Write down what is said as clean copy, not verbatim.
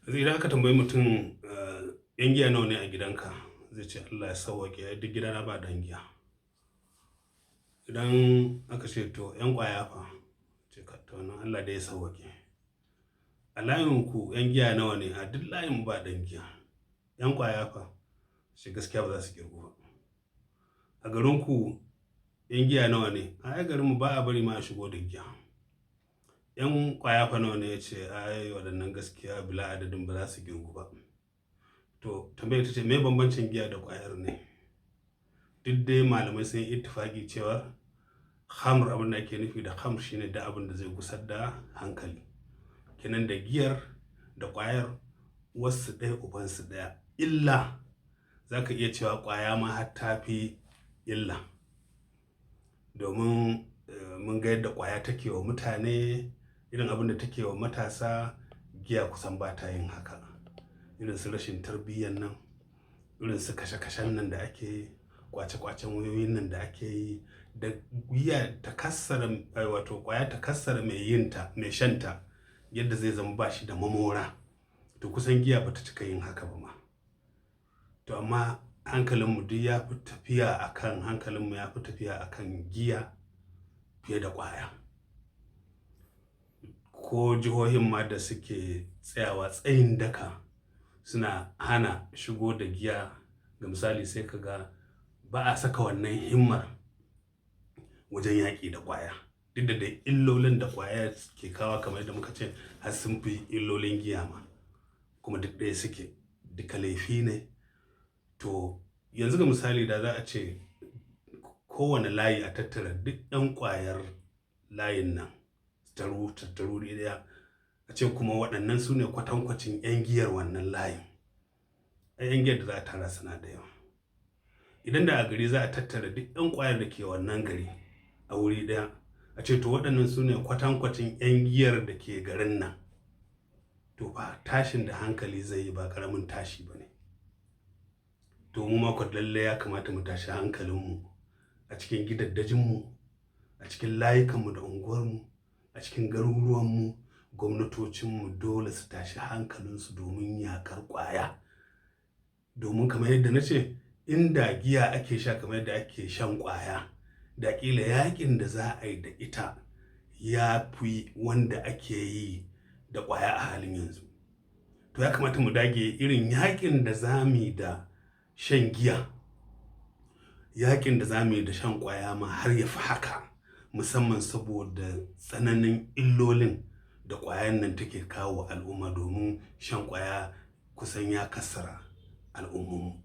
Yanzu idan aka tambayi mutum, "Yan giya nawa ne a gidanka?" Zai ce, "Allah ya sawwaƙe, ai duk gidana ba ɗan giya." Idan aka ce, "To, 'yan ƙwaya fa?" Ce, "To, wannan Allah dai ya sawwaƙe." "A layinku 'yan giya nawa ne?" "A duk layinmu ba ɗan giya." "'Yan ƙwaya fa?" Ce, "Gaskiya ba za su ƙirgu ba." "A garinku 'yan giya nawa ne?" "Ai garinmu ba a bari ma a shigo da giya." "'Yan ƙwaya fa nawa ne?" Ya ce, "Ai waɗannan gaskiya bila adadin, ba za su ƙirgu ba." To, tambayar ita ce, me bambancin giya da ƙwayar ne? Duk dai malamai sun yi ittifaki cewa khamr, abin da ake nufi da khamr shine da abin da zai gusar da hankali. Kenan da giyar da ƙwayar uwarsu ɗaya ubansu ɗaya. Illa za ka iya cewa ƙwaya ma har ta fi illa. Domin mun ga yadda ƙwaya take wa mutane, irin abin da take wa matasa, giya kusan ba ta yin haka. Irin su rashin tarbiyyan nan, irin su kashe kashen nan da ake yi, ƙwace ƙwacen wayoyin nan da ake yi, da giya ta kassara, wato ƙwaya ta kassara mai yin ta, mai shan ta, yadda zai zama ba shi da mamora. To, kusan giya ba ta cika yin haka ba ma. To, amma hankalinmu duk ya fi tafiya a kan hankalinmu ya fi tafiya a kan giya fiye da ƙwaya. Ko jihohin ma da suke tsayawa tsayin daka suna hana shigo da giya, ga misali, sai ka ga ba a saka wannan himmar wajen yaƙi da ƙwaya. Duk da dai illolin da ƙwaya ke kawo, kamar yadda muka ce, har sun fi illolin giya ma. Kuma duk ɗaya suke, duka laifi ne. To, yanzu ga misali, da za a ce kowane layi a tattara duk 'yan ƙwayar layin nan taru tattaru wuri ɗaya, a ce kuma waɗannan su ne kwatankwacin 'yan giyar wannan layin. Ai 'yan giyar da za a tara suna da yawa. Idan da a gari za a tattara duk 'yan ƙwayar da ke wannan gari a wuri ɗaya, a ce to waɗannan su ne kwatankwacin 'yan giyar da ke garin nan. To fa, tashin da hankali zai yi ba ƙaramin tashi ba ne. To, mu ma kwa lallai ya kamata mu tashi hankalinmu a cikin gidaddajinmu, a cikin layukanmu da unguwarmu, a cikin garuruwanmu. Gwamnatocinmu dole su tashi hankalinsu domin yaƙar ƙwaya. Domin kamar yadda na ce, inda giya ake sha kamar yadda ake shan ƙwaya, da ƙila yaƙin da za a yi da ita ya fi wanda ake yi da ƙwaya a halin yanzu. To, ya kamata mu dage irin yaƙin da za mu yi da shan giya, yaƙin da za mu yi da shan ƙwaya ma har ya fi haka, musamman saboda tsananin illolin da ƙwayan nan take kawo wa al'umma, domin shan ƙwaya kusan ya kassara al'ummarmu.